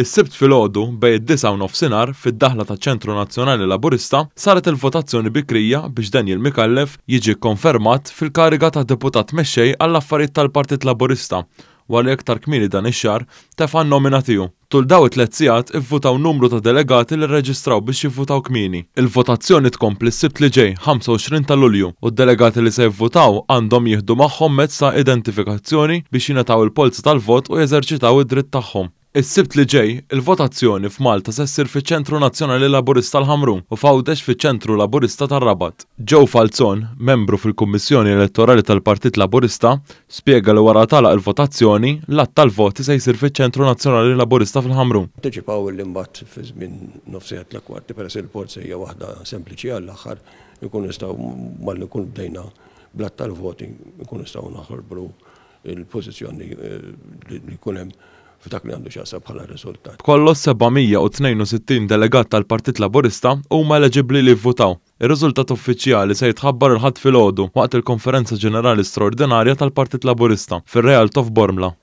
Is-Sibt filgħodu, bejn id-disgħa u nofsinhar, fid-daħla taċ-Ċentru Nazzjonali Laburista, saret il-votazzjoni bikrija biex Daniel Micallef jiġi kkonfermat fil-kariga ta' Deputat Mexxej għall-Affarijiet tal-Partit Laburista wara li aktar kmieni dan ix-xahar tefa' n-nomina tiegħu. Tul dawn it-tlett sigħat ivvutaw numru ta' delegati li rreġistraw biex jivvutaw kmieni. Il-votazzjoni tkompli s-Sibt li ġej, 25 ta' Lulju, u d-delegati li se jivvutaw għandhom jieħdu magħhom mezz ta' identifikazzjoni biex jingħataw il-polza tal-vot u jeżerċitaw id-dritt tagħhom. Is-Sibt li ġej, il-votazzjoni f'Malta se ssir fiċ-Ċentru Nazzjonali Laburista l-Ħamrun u f'Għawdex fiċ-Ċentru Laburista tar-Rabat. Joe Falzon, membru fil-Kummissjoni Elettorali tal-Partit Laburista, spjega li wara tagħlaq il-votazzjoni, l-għadd tal-voti se jsir fiċ-Ċentru Nazzjonali Laburista fil-Ħamrun. Anteċipaw li mbagħad fi żmien nofs siegħa tliet kwarti peress li l-polza hija waħda sempliċi għall-aħħar inkunu nistgħu malli nkunu bdejna bl-għadd tal-voti nkunu nistgħu naħrbru il-pożizzjoni li jkun hemm f'dak li għandu x'jaqsam bħala riżultat. B'kollox 762 delegat tal-Partit Laburista huma eleġibbli li jivvutaw. Ir-riżultat uffiċjali se jitħabbar il-Ħadd filgħodu waqt il-Konferenza Ġenerali Straordinarja tal-Partit Laburista fir-Realtò f'Bormla.